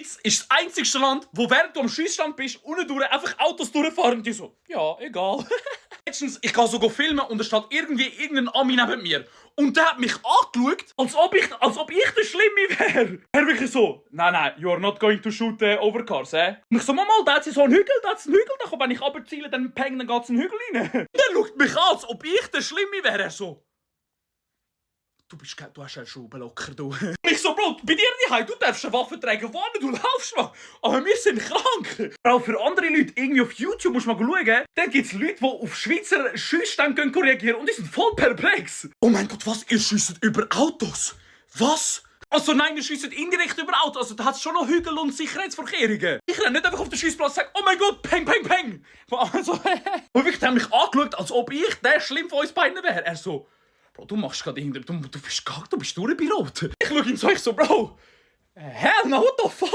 Schweiz ist das einzige Land, wo während du am Schiessstand bist, unten durch einfach Autos durchfahren und die so, ja, egal. Letztens, ich gehe so filmen und da steht irgendwie irgendein Ami neben mir. Und der hat mich angeschaut, als ob ich der Schlimme wäre. Er wirklich so, nein, you are not going to shoot overcars, Und ich so, Mama, da hat sie so einen Hügel, da wenn ich runterziele, dann peng, dann geht's in den Hügel rein. Und er schaut mich an, als ob ich der Schlimme wäre. Er so, du hast einen Schraubenlocker, du. Und ich so, Bro, bei dir daheim, du darfst eine Waffe tragen, wo du laufst, Mann. Aber wir sind krank. Auch für andere Leute, irgendwie auf YouTube musst du mal schauen, dann gibt es Leute, die auf Schweizer Schiessstände reagieren und die sind voll perplex. Oh mein Gott, was? Ihr schiesst über Autos? Was? Also nein, ihr schiesst indirekt über Autos. Also da hat es schon noch Hügel und Sicherheitsvorkehrungen. Ich renne nicht einfach auf den Schiessplatz und sage, oh mein Gott, peng, peng, peng. Also, und wirklich, der hat mich angeschaut, als ob ich der schlimm von uns beiden wäre. Er so, Bro, du machst gerade irgendwie, du bist durch bei Rot. Ich schaue ihn so, ich so, Bro, hell no, what the fuck?